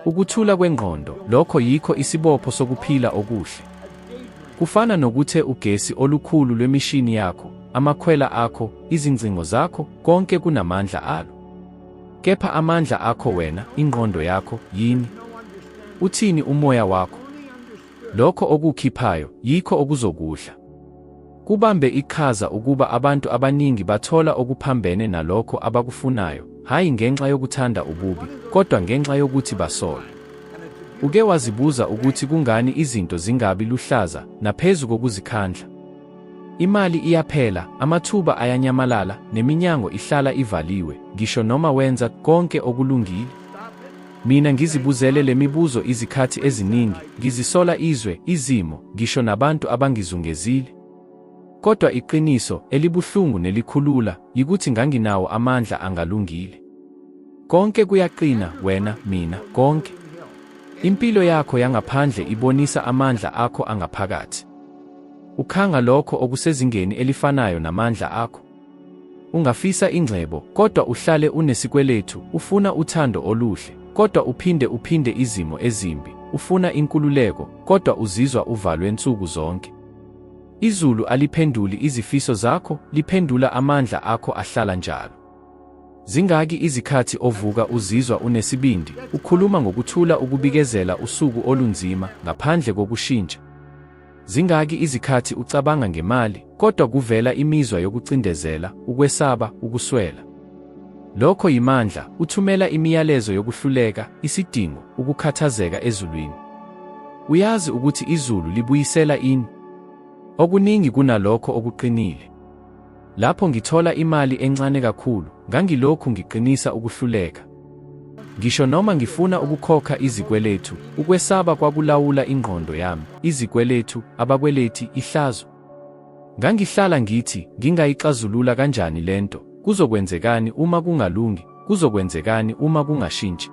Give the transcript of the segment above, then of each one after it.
Ukuthula kwengqondo, lokho yikho isibopho sokuphila okuhle. Kufana nokuthe ugesi olukhulu lwemishini yakho, amakhwela akho, izingcingo zakho, konke kunamandla alo. Kepha amandla akho wena, ingqondo yakho, yini? Uthini umoya wakho? Lokho okukhiphayo, yikho okuzokudla. Kubambe iqhaza ukuba abantu abaningi bathola okuphambene nalokho abakufunayo, hhayi ngenxa yokuthanda ububi, kodwa ngenxa yokuthi basola. Uke wazibuza ukuthi kungani izinto zingabi luhlaza, naphezu kokuzikhandla? Imali iyaphela, amathuba ayanyamalala, neminyango ihlala ivaliwe, ngisho noma wenza konke okulungile. Mina ngizibuzele le mibuzo izikhathi eziningi, ngizisola izwe, izimo, ngisho nabantu abangizungezile. Kodwa iqiniso, elibuhlungu nelikhulula, yikuthi nganginawo amandla angalungile. Konke kuyaqina, wena, mina, konke. Impilo yakho yangaphandle ibonisa amandla akho angaphakathi. Ukhanga lokho okusezingeni elifanayo namandla akho. Ungafisa ingcebo, kodwa uhlale unesikweletu, ufuna uthando oluhle, kodwa uphinde uphinde izimo ezimbi, ufuna inkululeko, kodwa uzizwa uvalwe nsuku zonke. Izulu aliphenduli izifiso zakho, liphendula amandla akho ahlala njalo. Zingaki izikhathi ovuka uzizwa unesibindi, ukhuluma ngokuthula ukubikezela usuku olunzima, ngaphandle kokushintsha? Zingaki izikhathi ucabanga ngemali, kodwa kuvela imizwa yokucindezela, ukwesaba, ukuswela? Lokho yimandla, uthumela imiyalezo yokuhluleka, isidingo, ukukhathazeka ezulwini. Uyazi ukuthi izulu libuyisela ini? Okuningi kunalokho okuqinile. Lapho ngithola imali encane kakhulu, ngangilokhu ngiqinisa ukuhluleka. Ngisho noma ngifuna ukukhokha izikweletu, ukwesaba kwakulawula ingqondo yami, izikweletu, abakweleti, ihlazo. Ngangihlala ngithi, ngingayixazulula kanjani lento, kuzokwenzekani uma kungalungi, kuzokwenzekani uma kungashintshi.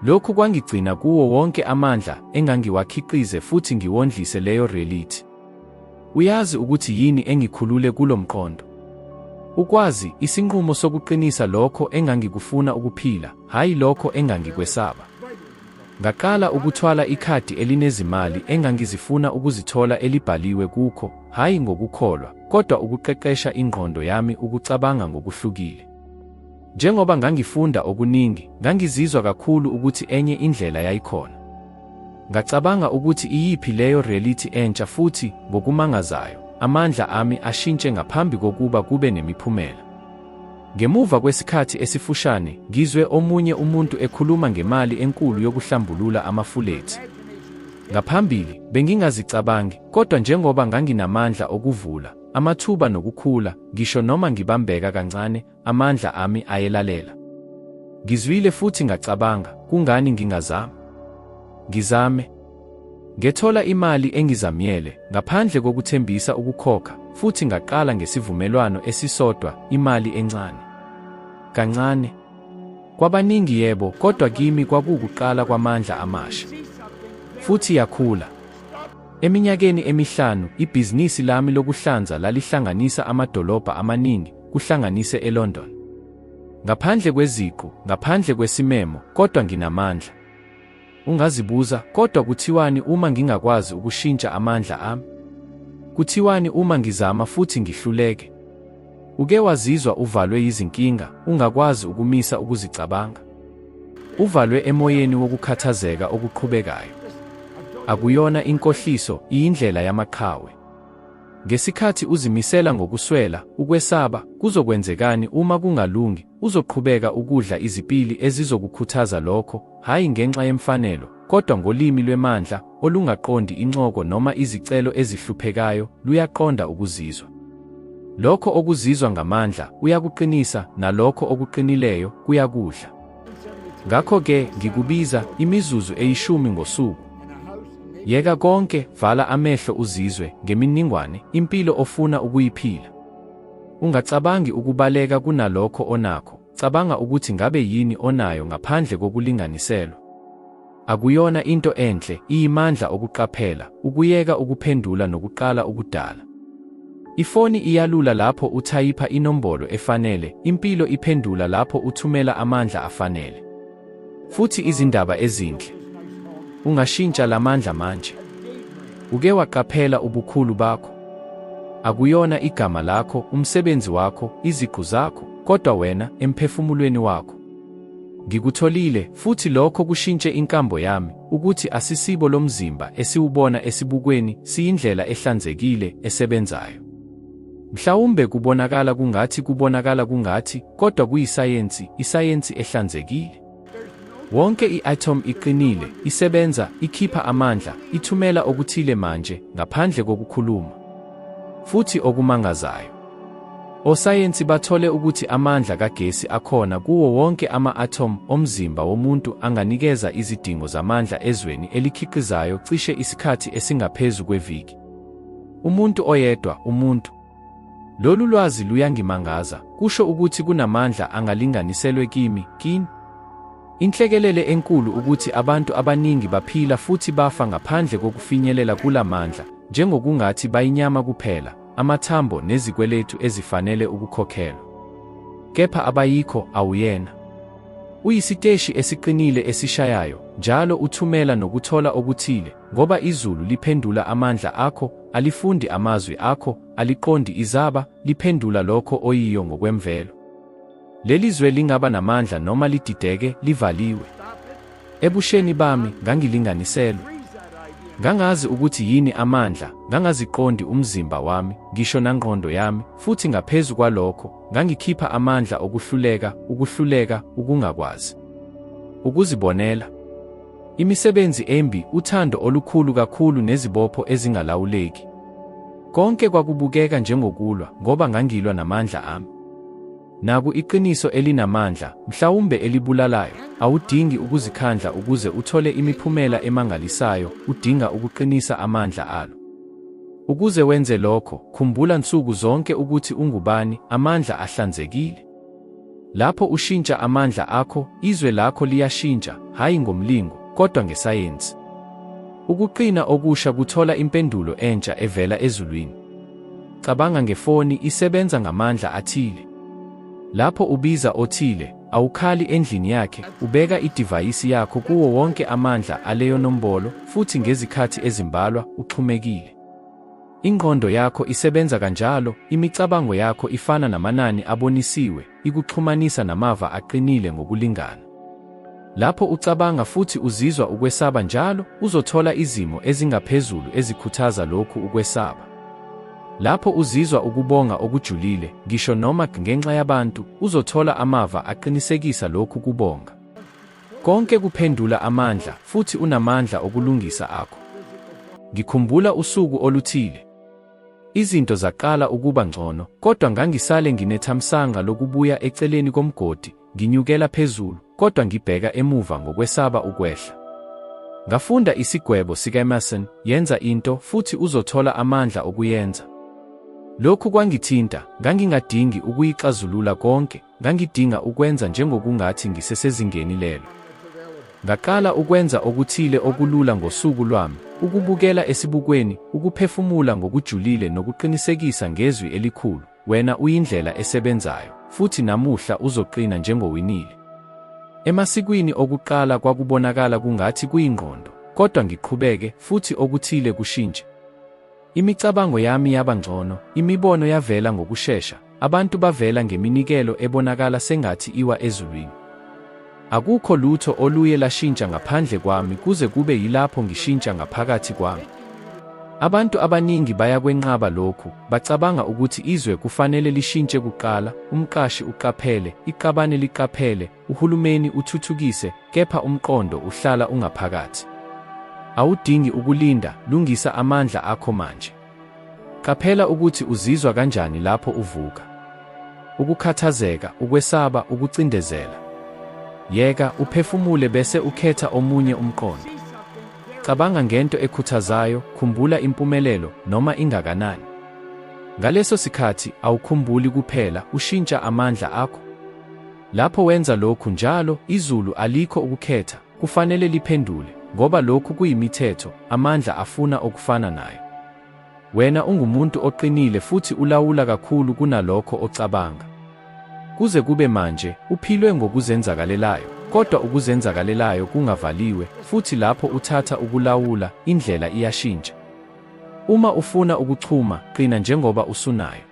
Lokhu kwangigcina kuwo wonke amandla engangiwakhiqize futhi ngiwondlise leyo reality. Uyazi ukuthi yini engikhulule kulo mqondo? Ukwazi, isinqumo sokuqinisa lokho engangikufuna ukuphila, hhayi lokho engangikwesaba. Ngaqala ukuthwala ikhadi elinezimali engangizifuna ukuzithola elibhaliwe kukho, hhayi ngokukholwa, kodwa ukuqeqesha ingqondo yami ukucabanga ngokuhlukile. Njengoba ngangifunda okuningi, ngangizizwa kakhulu ukuthi enye indlela yayikhona. Ngacabanga ukuthi iyiphi leyo reality entsha futhi, ngokumangazayo, amandla ami ashintshe ngaphambi kokuba kube nemiphumela. Ngemuva kwesikhathi esifushane, ngizwe omunye umuntu ekhuluma ngemali enkulu yokuhlambulula amafulethi. Ngaphambili, bengingazicabangi, kodwa njengoba nganginamandla okuvula, amathuba nokukhula, ngisho noma ngibambeka kancane, amandla ami ayelalela. Ngizwile futhi ngacabanga, kungani ngingazami? Ngizame. Ngethola imali engizamyele, ngaphandle kokuthembisa ukukhokha, futhi ngaqala ngesivumelwano esisodwa, imali encane. Kancane. Kwabaningi yebo, kodwa kimi kwakuwukuqala kwamandla amasha. Futhi yakhula. Eminyakeni emihlanu, ibhizinisi lami lokuhlanza lalihlanganisa amadolobha amaningi, kuhlanganise eLondon. Ngaphandle kweziqu, ngaphandle kwesimemo, kodwa nginamandla. Ungazibuza, kodwa kuthiwani uma ngingakwazi ukushintsha amandla ami? Kuthiwani uma ngizama futhi ngihluleke? Uke wazizwa uvalwe yizinkinga, ungakwazi ukumisa ukuzicabanga? Uvalwe emoyeni wokukhathazeka okuqhubekayo. Akuyona inkohliso, iyindlela yamaqhawe. Ngesikhathi uzimisela ngokuswela, ukwesaba, kuzokwenzekani uma kungalungi, uzoqhubeka ukudla izipili ezizokukhuthaza lokho, hhayi ngenxa yemfanelo, kodwa ngolimi lwemandla, olungaqondi incoko noma izicelo ezihluphekayo, luyaqonda ukuzizwa. Lokho okuzizwa ngamandla, uyakuqinisa, nalokho okuqinileyo, kuyakudla. Ngakho-ke, ngikubiza, imizuzu eyishumi ngosuku. Yeka konke, vala amehlo uzizwe, ngemininingwane, impilo ofuna ukuyiphila. Ungacabangi ukubaleka kunalokho onakho, cabanga ukuthi ngabe yini onayo ngaphandle kokulinganiselwa. Akuyona into enhle, iyimandla okuqaphela, ukuyeka ukuphendula nokuqala ukudala. Ifoni iyalula lapho uthayipha inombolo efanele, impilo iphendula lapho uthumela amandla afanele. Futhi izindaba ezinhle. Ungashintsha lamandla manje. Uke waqaphela ubukhulu bakho? Akuyona igama lakho, umsebenzi wakho, iziqu zakho, kodwa wena, emphefumulweni wakho. Ngikutholile, futhi lokho kushintshe inkambo yami, ukuthi asisibo lomzimba esiwubona esibukweni, siyindlela ehlanzekile, esebenzayo. Mhlawumbe kubonakala kungathi kubonakala kungathi, kodwa kuyisayensi, isayensi ehlanzekile. Wonke i-atom iqinile, isebenza, ikhipha amandla, ithumela okuthile manje, ngaphandle kokukhuluma. Futhi okumangazayo. Osayensi bathole ukuthi amandla kagesi akhona kuwo wonke ama-atom omzimba womuntu anganikeza izidingo zamandla ezweni elikhiqizayo cishe isikhathi esingaphezu kweviki. Umuntu oyedwa, umuntu. Lolu lwazi luyangimangaza, kusho ukuthi kunamandla angalinganiselwe kimi, kini. Inhlekelele enkulu ukuthi abantu abaningi baphila futhi bafa ngaphandle kokufinyelela kula mandla, njengokungathi bayinyama kuphela, amathambo nezikweletu ezifanele ukukhokhelwa. Kepha abayikho, awuyena. Uyisiteshi esiqinile esishayayo, njalo uthumela nokuthola okuthile, ngoba izulu liphendula amandla akho, alifundi amazwi akho, aliqondi izaba, liphendula lokho oyiyo ngokwemvelo. Leli zwe lingaba namandla noma lidideke, livaliwe. Ebusheni bami, ngangilinganiselwe. Ngangazi ukuthi yini amandla, ngangaziqondi umzimba wami, ngisho nangqondo yami, futhi ngaphezu kwalokho, ngangikhipha amandla okuhluleka, ukuhluleka, ukungakwazi. Ukuzibonela. Imisebenzi embi, uthando olukhulu kakhulu nezibopho ezingalawuleki. Konke kwakubukeka njengokulwa, ngoba ngangilwa namandla ami. Naku iqiniso elinamandla, mhlawumbe elibulalayo, awudingi ukuzikhandla ukuze uthole imiphumela emangalisayo, udinga ukuqinisa amandla alo. Ukuze wenze lokho, khumbula nsuku zonke ukuthi ungubani, amandla ahlanzekile. Lapho ushintsha amandla akho, izwe lakho liyashintsha, hhayi ngomlingo, kodwa ngesayensi. Ukuqina okusha kuthola impendulo entsha evela ezulwini. Cabanga ngefoni isebenza ngamandla athile. Lapho ubiza othile, awukhali endlini yakhe, ubeka idivayisi yakho kuwo wonke amandla aleyo nombolo, futhi ngezikhathi ezimbalwa, uxhumekile. Ingqondo yakho isebenza kanjalo, imicabango yakho ifana namanani abonisiwe, ikuxhumanisa namava aqinile ngokulingana. Lapho ucabanga futhi uzizwa ukwesaba njalo, uzothola izimo ezingaphezulu ezikhuthaza lokhu ukwesaba. Lapho uzizwa ukubonga okujulile, ngisho noma ngenxa yabantu, uzothola amava aqinisekisa lokhu kubonga. Konke kuphendula amandla, futhi unamandla okulungisa akho. Ngikhumbula usuku oluthile. Izinto zaqala ukuba ngcono, kodwa ngangisale nginethamsanqa lokubuya eceleni komgodi, nginyukela phezulu, kodwa ngibheka emuva ngokwesaba ukwehla. Ngafunda isigwebo sikaEmerson, yenza into, futhi uzothola amandla okuyenza. Lokhu kwangithinta, ngangingadingi ukuyixazulula konke, Ngangidinga ukwenza njengokungathi ngisesezingeni lelo. Ngaqala ukwenza okuthile okulula ngosuku lwami, ukubukela esibukweni, ukuphefumula ngokujulile nokuqinisekisa ngezwi elikhulu, Wena uyindlela esebenzayo, futhi namuhla uzoqina njengowinile. Emasikwini okuqala kwakubonakala kungathi kuyingqondo, kodwa ngiqhubeke, futhi okuthile kushintshe. Imicabango yami yaba ngcono, imibono yavela ngokushesha, abantu bavela ngeminikelo ebonakala sengathi iwa ezulwini. Akukho lutho oluye lashintsha ngaphandle kwami kuze kube yilapho ngishintsha ngaphakathi kwami. Abantu abaningi bayakwenqaba lokhu, bacabanga ukuthi izwe kufanele lishintshe kuqala, umqashi uqaphele, iqabane liqaphele, uhulumeni uthuthukise, kepha umqondo uhlala ungaphakathi. Awudingi ukulinda, lungisa amandla akho manje. Qaphela ukuthi uzizwa kanjani lapho uvuka. Ukukhathazeka, ukwesaba, ukucindezela. Yeka, uphefumule bese ukhetha omunye umqondo. Cabanga ngento ekhuthazayo, khumbula impumelelo, noma ingakanani. Ngaleso sikhathi, awukhumbuli kuphela, ushintsha amandla akho. Lapho wenza lokhu njalo, izulu alikho ukukhetha, kufanele liphendule, ngoba lokhu kuyimithetho, amandla afuna okufana nayo. Wena ungumuntu oqinile futhi ulawula kakhulu kunalokho ocabanga. Kuze kube manje, uphilwe ngokuzenzakalelayo, kodwa okuzenzakalelayo kungavaliwe, futhi lapho uthatha ukulawula, indlela iyashintsha. Uma ufuna ukuchuma, qina njengoba usunayo.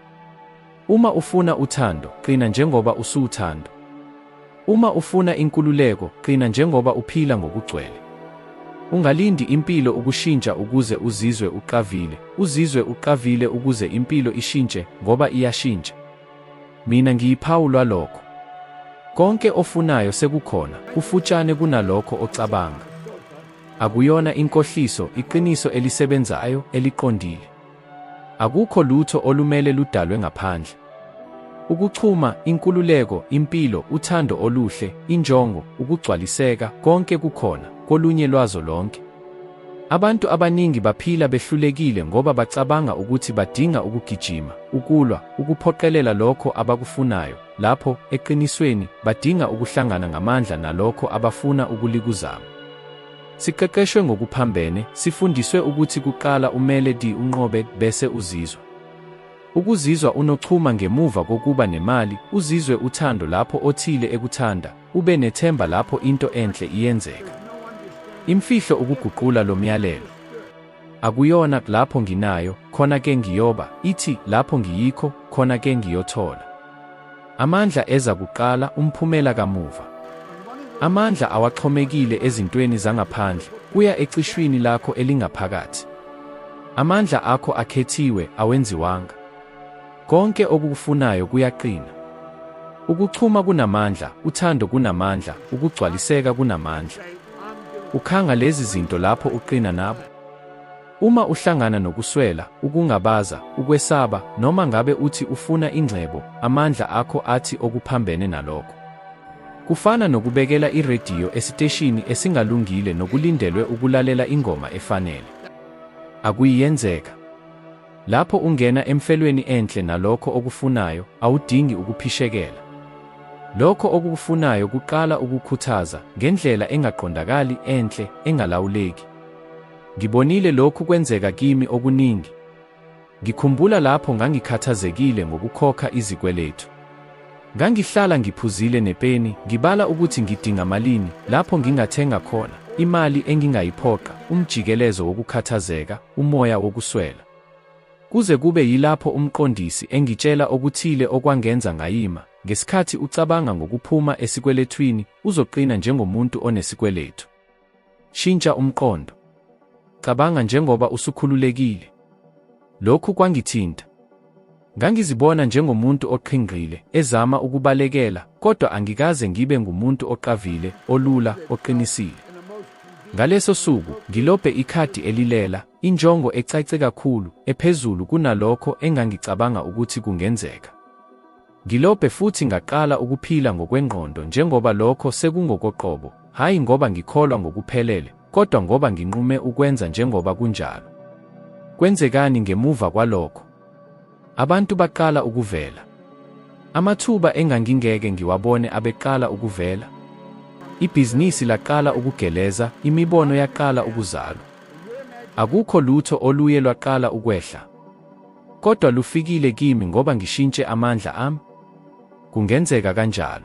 Uma ufuna uthando, qina njengoba usuwuthando. Uma ufuna inkululeko, qina njengoba uphila ngokugcwele. Ungalindi impilo ukushintsha ukuze uzizwe uqavile, uzizwe uqavile ukuze impilo ishintshe, ngoba iyashintsha. Mina ngiyiphawu lwalokho. Konke ofunayo sekukhona, kufutshane kunalokho ocabanga. Akuyona inkohliso, iqiniso elisebenzayo, eliqondile. Akukho lutho olumele ludalwe ngaphandle. Ukuchuma, inkululeko, impilo, uthando oluhle, injongo, ukugcwaliseka, konke kukhona, kolunye lwazo lonke. Abantu abaningi baphila behlulekile ngoba bacabanga ukuthi badinga ukugijima, ukulwa, ukuphoqelela lokho abakufunayo, lapho, eqinisweni, badinga ukuhlangana ngamandla nalokho abafuna ukulikuzama. Siqeqeshwe ngokuphambene, sifundiswe ukuthi kuqala umele di unqobe, bese uzizwa. Ukuzizwa unochuma ngemuva kokuba nemali, uzizwe uthando lapho othile ekuthanda, ube nethemba lapho into enhle iyenzeka. Imfihlo ukuguqula lo myalelo. Akuyona lapho nginayo, khona ke ngiyoba, ithi lapho ngiyikho, khona ke ngiyothola. Amandla eza kuqala, umphumela kamuva. Amandla awaxhomekile ezintweni zangaphandle, kuya ecishwini lakho elingaphakathi. Amandla akho akhethiwe, awenziwanga. Konke okukufunayo kuyaqina. Ukuchuma kunamandla, uthando kunamandla, ukugcwaliseka kunamandla. Ukhanga lezi zinto lapho uqina nabo. Uma uhlangana nokuswela, ukungabaza, ukwesaba, noma ngabe uthi ufuna ingcebo, amandla akho athi okuphambene nalokho. Kufana nokubekela irediyo esiteshini esingalungile nokulindelwe ukulalela ingoma efanele. Akuyiyenzeka. Lapho ungena emfelweni enhle nalokho okufunayo, awudingi ukuphishekela. Lokho okukufunayo kuqala ukukhuthaza, ngendlela engaqondakali, enhle, engalawuleki. Ngibonile lokhu kwenzeka kimi okuningi. Ngikhumbula lapho ngangikhathazekile ngokukhokha izikweletu. Ngangihlala ngiphuzile nepeni, ngibala ukuthi ngidinga malini, lapho ngingathenga khona, imali engingayiphoqa, umjikelezo wokukhathazeka, umoya wokuswela. Kuze kube yilapho umqondisi engitshela okuthile okwangenza ngayima, ngesikhathi ucabanga ngokuphuma esikwelethwini, uzoqina njengomuntu onesikweletu. Shintsha umqondo. Cabanga njengoba usukhululekile. Lokhu kwangithinta. Ngangizibona njengomuntu oqhingqile, ezama ukubalekela, kodwa angikaze ngibe ngumuntu oqavile, olula, oqinisile. Ngaleso suku, ngilobhe ikhadi elilela, injongo ecace kakhulu, ephezulu kunalokho engangicabanga ukuthi kungenzeka. Ngilobhe futhi ngaqala ukuphila ngokwengqondo njengoba lokho sekungokoqobo, hhayi ngoba ngikholwa ngokuphelele, kodwa ngoba nginqume ukwenza njengoba kunjalo. Kwenzekani ngemuva kwalokho? Abantu baqala ukuvela. Amathuba engangingeke ngiwabone abeqala ukuvela. Ibhizinisi laqala ukugeleza, imibono yaqala ukuzalwa. Akukho lutho oluye lwaqala ukwehla. Kodwa lufikile kimi ngoba ngishintshe amandla ami. Kungenzeka kanjalo.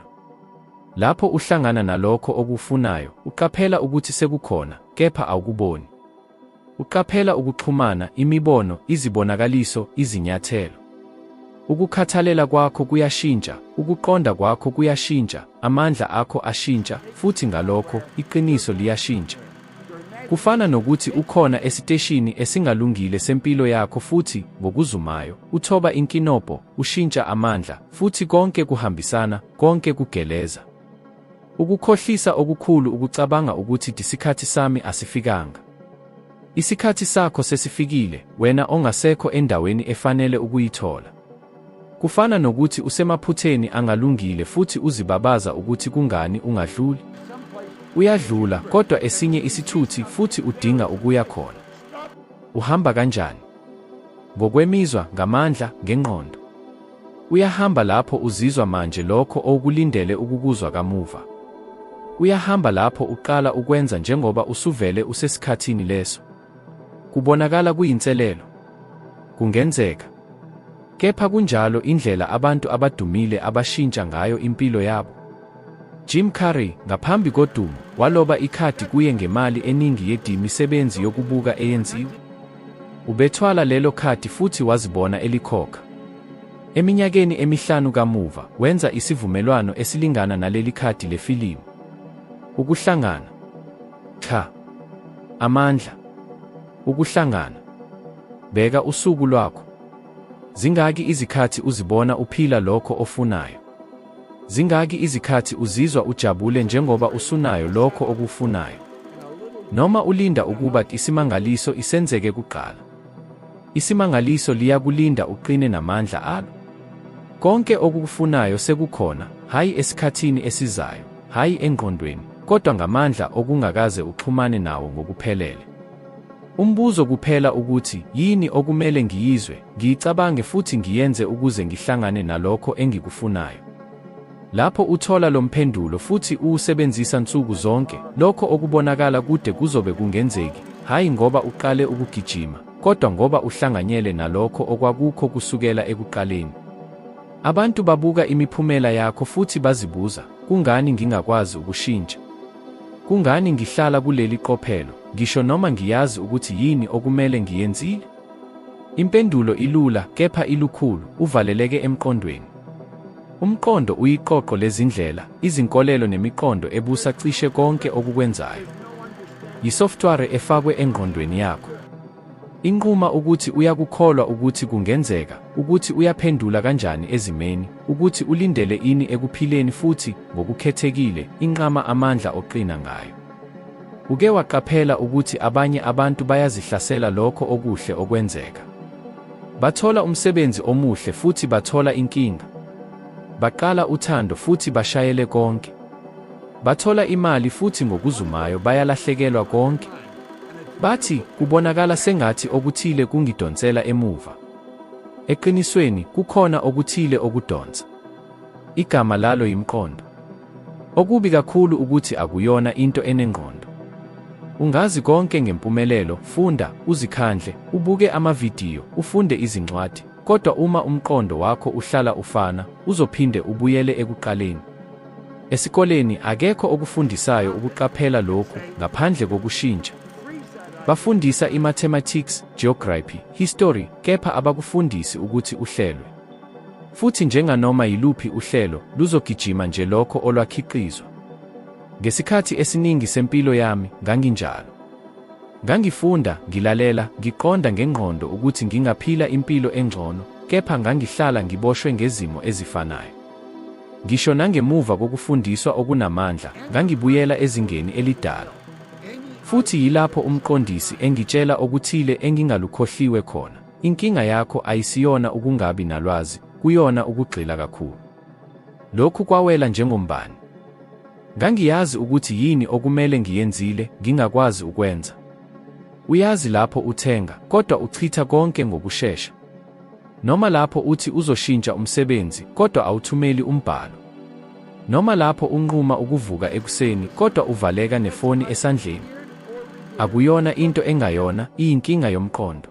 Lapho uhlangana nalokho okufunayo, uqaphela ukuthi sekukhona, kepha awukuboni. Uqaphela ukuxhumana, imibono, izibonakaliso, izinyathelo. Ukukhathalela kwakho kuyashintsha, ukuqonda kwakho kuyashintsha, amandla akho ashintsha, futhi ngalokho, iqiniso liyashintsha. Kufana nokuthi ukhona esiteshini esingalungile sempilo yakho futhi, ngokuzumayo, uthoba inkinobho, ushintsha amandla, futhi konke kuhambisana, konke kugeleza. Ukukhohlisa okukhulu ukucabanga ukuthi isikhathi sami asifikanga. Isikhathi sakho sesifikile, wena ongasekho endaweni efanele ukuyithola. Kufana nokuthi usemaphutheni angalungile futhi uzibabaza ukuthi kungani ungadluli. Uyadlula, kodwa esinye isithuthi futhi udinga ukuya khona. Uhamba kanjani? Ngokwemizwa, ngamandla, ngengqondo. Uyahamba lapho uzizwa manje lokho owukulindele ukukuzwa kamuva. Uyahamba lapho uqala ukwenza njengoba usuvele usesikhathini leso. Kubonakala kuyinselelo. Kungenzeka. Kepha kunjalo indlela abantu abadumile abashintsha ngayo impilo yabo. Jim Carrey, ngaphambi kodumo, waloba ikhadi kuye ngemali eningi yedimisebenzi yokubuka eyenziwe. Ubethwala lelo khadi futhi wazibona elikhokha. Eminyakeni emihlanu kamuva, wenza isivumelwano esilingana naleli khadi lefilimu. Ukuhlangana. Cha. Amandla. Ukuhlangana. Bheka usuku lwakho. Zingaki izikhathi uzibona uphila lokho ofunayo? Zingaki izikhathi uzizwa ujabule njengoba usunayo lokho okufunayo? Noma ulinda ukuba isimangaliso isenzeke kuqala? Isimangaliso liyakulinda uqine namandla alo. Konke okukufunayo sekukhona, hhayi esikhathini esizayo, hhayi engqondweni, kodwa ngamandla okungakaze uxhumane nawo ngokuphelele. Umbuzo kuphela ukuthi, yini okumele ngiyizwe, ngiyicabange futhi ngiyenze ukuze ngihlangane nalokho engikufunayo? Lapho uthola lo mphendulo futhi uwusebenzisa nsuku zonke, lokho okubonakala kude kuzobe kungenzeki, hhayi ngoba uqale ukugijima, kodwa ngoba uhlanganyele nalokho okwakukho kusukela ekuqaleni. Abantu babuka imiphumela yakho futhi bazibuza, Kungani ngingakwazi ukushintsha? Kungani ngihlala kuleli qophelo, ngisho noma ngiyazi ukuthi yini okumele ngiyenzile? Impendulo ilula, kepha ilukhulu, uvaleleke emqondweni. Umqondo uyiqoqo lezindlela, izinkolelo nemiqondo ebusa cishe konke okukwenzayo. Yisoftware efakwe engqondweni yakho. Inquma ukuthi uyakukholwa ukuthi kungenzeka, ukuthi uyaphendula kanjani ezimeni, ukuthi ulindele ini ekuphileni futhi, ngokukhethekile, inqama amandla oqina ngayo. Uke waqaphela ukuthi abanye abantu bayazihlasela lokho okuhle okwenzeka? Bathola umsebenzi omuhle futhi bathola inkinga. Baqala uthando futhi bashayele konke. Bathola imali futhi ngokuzumayo bayalahlekelwa konke. Bathi, Kubonakala sengathi okuthile kungidonsela emuva. Eqinisweni, kukhona okuthile okudonsa. Igama lalo yimqondo. Okubi kakhulu ukuthi akuyona into enengqondo. Ungazi konke ngempumelelo, funda, uzikhandle, ubuke amavidiyo, ufunde izincwadi, kodwa uma umqondo wakho uhlala ufana, uzophinde ubuyele ekuqaleni. Esikoleni akekho okufundisayo ukuqaphela lokhu ngaphandle kokushintsha. Bafundisa i-mathematics, geography, history kepha abakufundisi ukuthi uhlelwe. Futhi njenganoma yiluphi uhlelo, luzogijima nje lokho olwakhiqizwa. Ngesikhathi esiningi sempilo yami, nganginjalo. Ngangifunda, ngilalela, ngiqonda ngengqondo ukuthi ngingaphila impilo engcono, kepha ngangihlala ngiboshwe ngezimo ezifanayo. Ngisho nangemuva kokufundiswa okunamandla, ngangibuyela ezingeni elidala. Futhi yilapho umqondisi engitshela okuthile engingalukhohliwe khona, Inkinga yakho ayisiyona ukungabi nalwazi, kuyona ukugxila kakhulu. Lokhu kwawela njengombani. Ngangiyazi ukuthi yini okumele ngiyenzile, ngingakwazi ukwenza. Uyazi lapho uthenga, kodwa uchitha konke ngokushesha. Noma lapho uthi uzoshintsha umsebenzi, kodwa awuthumeli umbhalo. Noma lapho unquma ukuvuka ekuseni, kodwa uvaleka nefoni esandleni. Akuyona into engayona, iyinkinga yomqondo.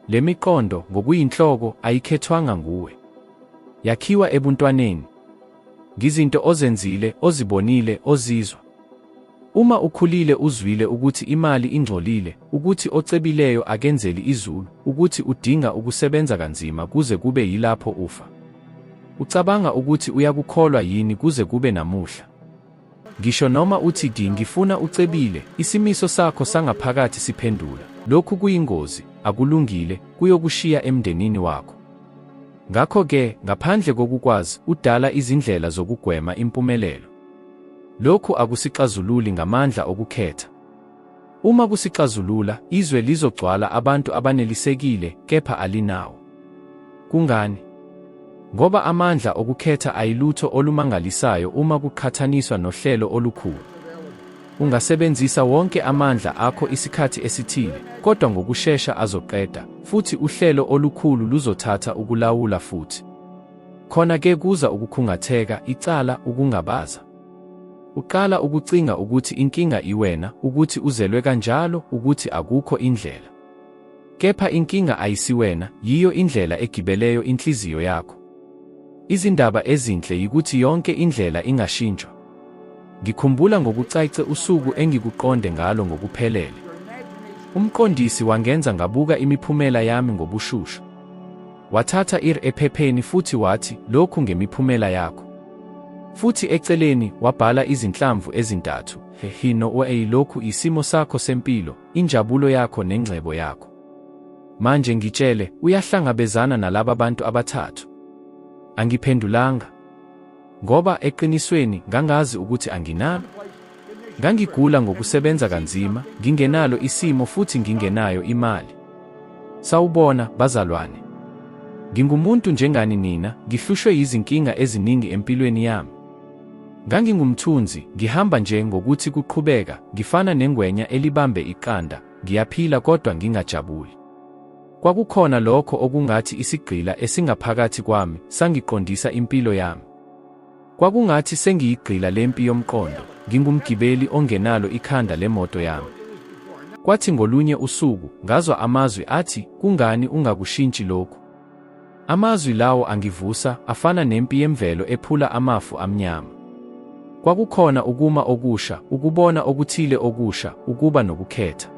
Le miqondo, ngokuyinhloko, ayikhethwanga nguwe. Yakhiwa ebuntwaneni. Ngizinto ozenzile, ozibonile, ozizwa. Uma ukhulile uzwile ukuthi imali ingcolile, ukuthi ocebileyo akenzeli izulu, ukuthi udinga ukusebenza kanzima kuze kube yilapho ufa. Ucabanga ukuthi uyakukholwa yini kuze kube namuhla? Ngisho noma uthi di ngifuna ucebile, isimiso sakho sangaphakathi siphendula, lokhu kuyingozi, akulungile, kuyokushiya emndenini wakho. Ngakho-ke, ngaphandle kokukwazi, udala izindlela zokugwema impumelelo. Lokhu akusixazululi ngamandla okukhetha. Uma kusixazulula, izwe lizogcwala abantu abanelisekile, kepha alinawo. Kungani? Ngoba amandla okukhetha ayilutho olumangalisayo uma kuqhathaniswa nohlelo olukhulu. Ungasebenzisa wonke amandla akho isikhathi esithile, kodwa ngokushesha azoqeda, futhi uhlelo olukhulu luzothatha ukulawula futhi. Khona ke kuza ukukhungatheka, icala, ukungabaza. Uqala ukucinga ukuthi inkinga iwena, ukuthi uzelwe kanjalo, ukuthi akukho indlela. Kepha inkinga ayisiwena, yiyo indlela egibeleyo inhliziyo yakho. Izindaba ezinhle yikuthi yonke indlela ingashintshwa. Ngikhumbula ngokucace usuku engikuqonde ngalo ngokuphelele. Umqondisi wangenza ngabuka imiphumela yami ngobushushu. Wathatha ir ephepheni futhi wathi, Lokhu ngemiphumela yakho. Futhi eceleni, wabhala izinhlamvu ezintathu, he no a lokhu isimo sakho sempilo, injabulo yakho nengcebo yakho. Manje ngitshele, uyahlangabezana nalaba bantu abathathu? Angiphendulanga. Ngoba eqinisweni ngangazi ukuthi anginalo. Ngangigula ngokusebenza kanzima, ngingenalo isimo futhi ngingenayo imali. Sawubona, bazalwane. Ngingumuntu njengani nina, ngihlushwe yizinkinga eziningi empilweni yami. Ngangingumthunzi, ngihamba nje ngokuthi kuqhubeka, ngifana nengwenya elibambe iqanda, ngiyaphila kodwa ngingajabuli. Kwakukhona lokho okungathi isigqila esingaphakathi kwami sangiqondisa impilo yami. Kwakungathi sengiyigqila lempi yomqondo, ngingumgibeli ongenalo ikhanda lemoto yami. Kwathi ngolunye usuku, ngazwa amazwi athi, Kungani ungakushintshi lokhu? Amazwi lawo angivusa, afana nempi yemvelo ephula amafu amnyama. Kwakukhona ukuma okusha, ukubona okuthile okusha, ukuba nokukhetha.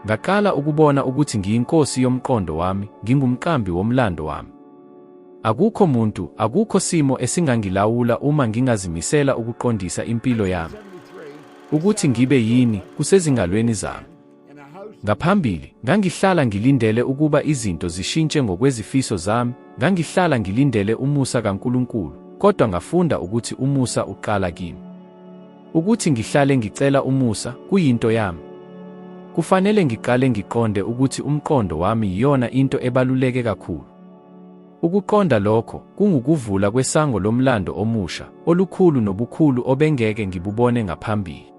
Ngaqala ukubona ukuthi ngiyinkosi yomqondo wami, ngingumqambi womlando wami. Akukho muntu, akukho simo esingangilawula uma ngingazimisela ukuqondisa impilo yami. Ukuthi ngibe yini, kusezingalweni zami. Ngaphambili, ngangihlala ngilindele ukuba izinto zishintshe ngokwezifiso zami, ngangihlala ngilindele umusa kaNkulunkulu, kodwa ngafunda ukuthi umusa uqala kimi. Ukuthi ngihlale ngicela umusa, kuyinto yami. Kufanele ngiqale ngiqonde ukuthi umqondo wami yiyona into ebaluleke kakhulu. Ukuqonda lokho, kungukuvula kwesango lomlando omusha, olukhulu nobukhulu obengeke ngibubone ngaphambili.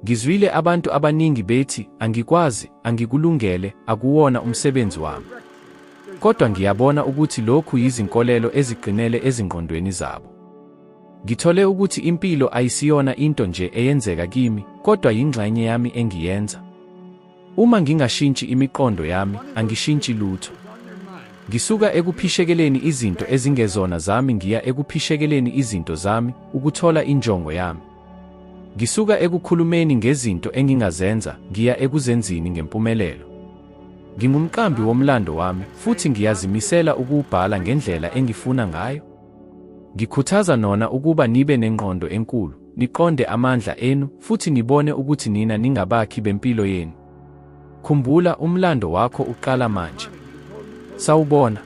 Ngizwile abantu abaningi bethi, Angikwazi, angikulungele, akuwona umsebenzi wami. Kodwa ngiyabona ukuthi lokhu yizinkolelo eziqinele ezingqondweni zabo. Ngithole ukuthi impilo ayisiyona into nje eyenzeka kimi, kodwa yingxenye yami engiyenza. Uma ngingashintshi imiqondo yami, angishintshi lutho. Ngisuka ekuphishekeleni izinto ezingezona zami ngiya ekuphishekeleni izinto zami, ukuthola injongo yami. Ngisuka ekukhulumeni ngezinto engingazenza ngiya ekuzenzini ngempumelelo. Ngingumqambi womlando wami futhi ngiyazimisela ukuwubhala ngendlela engifuna ngayo. Ngikhuthaza nona ukuba nibe nengqondo enkulu, niqonde amandla enu futhi nibone ukuthi nina ningabakhi bempilo yenu. Khumbula, umlando wakho uqala manje. Sawubona.